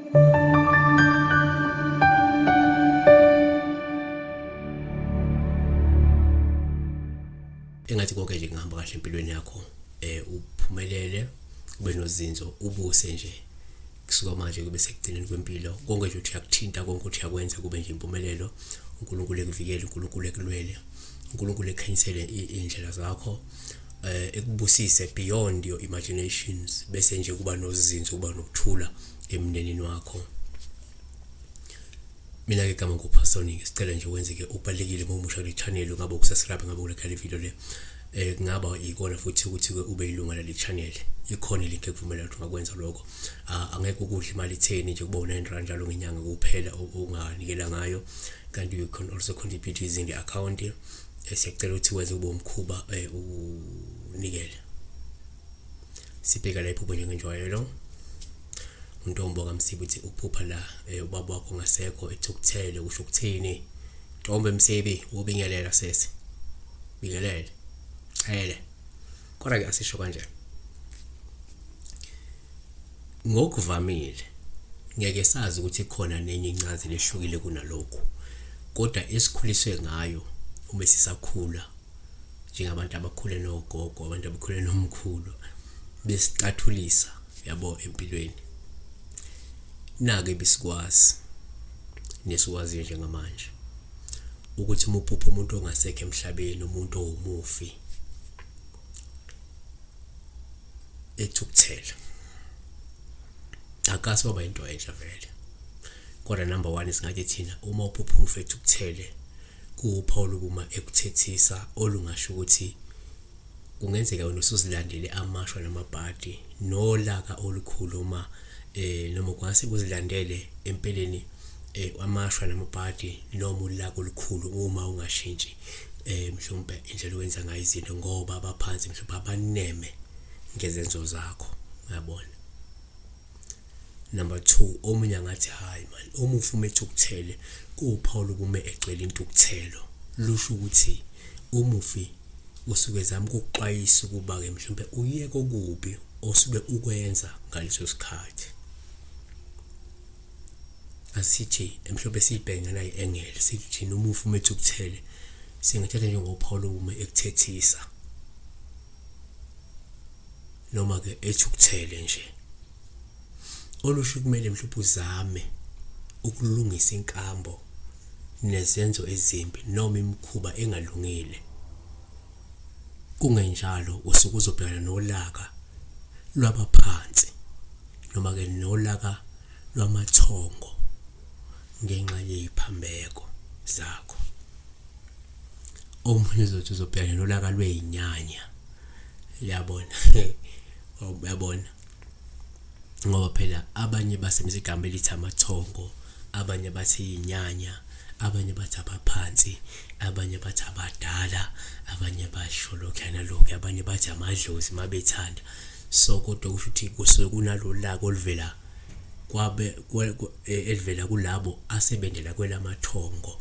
Engathi konke nje kungahamba kahle empilweni yakho eh uphumelele ube nozinzo ubuse nje kusuka manje kube sekugcineni kwempilo konke nje uthi uyakuthinta konke uthi uyakwenza kube nje impumelelo uNkulunkulu ekuvikele uNkulunkulu ekulwele uNkulunkulu ekhanyisele iy'ndlela zakho eh ekubusise beyond your imaginations bese nje kuba nozinzo kuba nokuthula emndenini wakho. Mina ke igama nguPastor sicela nje wenze ke okubalekile uma umusha kule channel ungabe ukusubscribe ngabe ulike le video le eh kungaba ikona futhi ukuthi ke ube ilunga lale channel ikhona ilink ekuvumela ukuthi ungakwenza lokho angeke ukudla imali itheni nje kuba u9 rand njalo ngenyanga kuphela onganikela ngayo kanti you can also contribute using the account eh, siyacela ukuthi wenze kube umkhuba eh, unikele Sibheka la iphupho njengenjwayelo. Untombo kaMsibi uthi uphupha la eh, ubaba wakho ngasekho ethukuthele kusho ukuthini? Ntombo Msibi ubingelela sesi. Bingelele. Chele. Kodwa ke asisho kanje. Ngokuvamile ngeke sazi ukuthi ikhona nenye incazelo ehlukile kunalokhu kodwa esikhuliswe ngayo uma sisakhula njengabantu abakhule nogogo abantu abakhule nomkhulu besicathulisa yabo empilweni nake besikwazi nesikwaziyo njengamanje ukuthi uma uphupha umuntu ongasekho emhlabeni umuntu owumufi ethukuthela akase waba into entsha vele kodwa number 1 singathi thina uma uphupha umufi ethukuthele Kuwuphawu lokuma ekuthethisa olungasho ukuthi kungenzeka wena usuzilandele amashwa namabhadi nolaka olukhulu uma eh noma kungase kuzilandele empeleni eh amashwa namabhadi noma ulaka olukhulu uma ungashintshi eh mhlawumbe indlela owenza ngayo izinto ngoba abaphansi mhlawumbe abaneme ngezenzo zakho uyabona. Number 2 omunye angathi hayi man umufi uma ethukuthele kuwuphawu lokume egcwele intukuthelo lusho ukuthi umufi usuke ezama ukukuxwayisa ukuba-ke mhlawumbe uyeke okubi osuke ukwenza ngaleso sikhathi. Asithi mhlawumbe siyibheke nganayi engele sithi thina umufi uma ethukuthele singathatha njengophawu lokume ekuthethisa noma ke ethukuthele nje olusho kumele mhlawumbe uzame ukulungisa inkambo nezenzo ezimbi noma imikhuba engalungile kungenjalo usuke uzobhekana nolaka lwabaphansi noma ke nolaka lwamathongo ngenxa yeziphambeko zakho. Omunye uzothi uzobhekana nolaka lwezinyanya uyabona uyabona ngoba phela abanye basebenzisa igama elithi amathongo abanye bathi inyanya abanye bathi abaphansi abanye bathi abadala abanye basho lokhu nalokhu abanye bathi amadlozi mabethanda so kodwa kusho ukuthi kusuke kunalolaka oluvela kwabe elivela kulabo asebendela kwelamathongo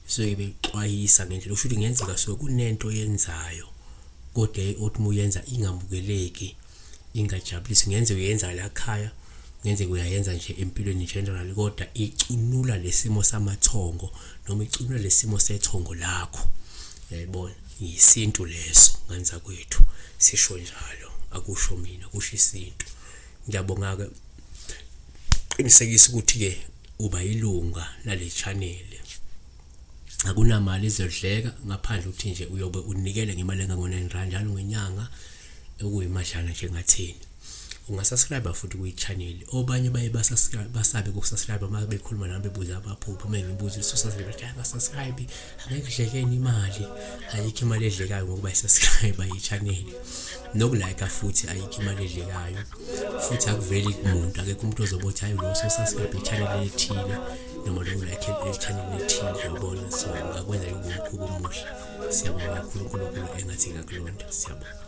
suke bexwayisa ngendlela usho ukuthi kungenzeka suke kunento oyenzayo kodwa othi uma uyenza ingamukeleki ingajabulisi kungenzeka uyenza la khaya kungenzeka uyayenza nje empilweni general kodwa icunula lesimo samathongo noma icunula lesimo sethongo lakho yayibona yisintu leso nganza kwethu sisho njalo akusho mina kusho isintu ngiyabonga ke qinisekisa ukuthi ke uba ilunga lale channel akunamali ezodleka ngaphandle ukuthi nje uyobe unikele ngemali engango-9 rand njalo ngenyanga okuyimadlana nje ngathini ungasubscribe futhi kwi-channel obanye baye basabe ukusubscribe uma bekhuluma nami bebuza abaphupho uma ngibuza ususubscribe bathi akasubscribe angeke kudlekeni imali ayikho imali edlekayo ngokuba isubscribe i-channel nokulike futhi ayikho imali edlekayo futhi akuveli kumuntu akekho umuntu ozobe uthi hayi lo usubscribe i-channel ethile noma lo like i-channel ethile uyabona so ungakwenza lobo mkhuba omuhle siyabonga kakhulu uNkulunkulu engathi ngakulonda siyabonga.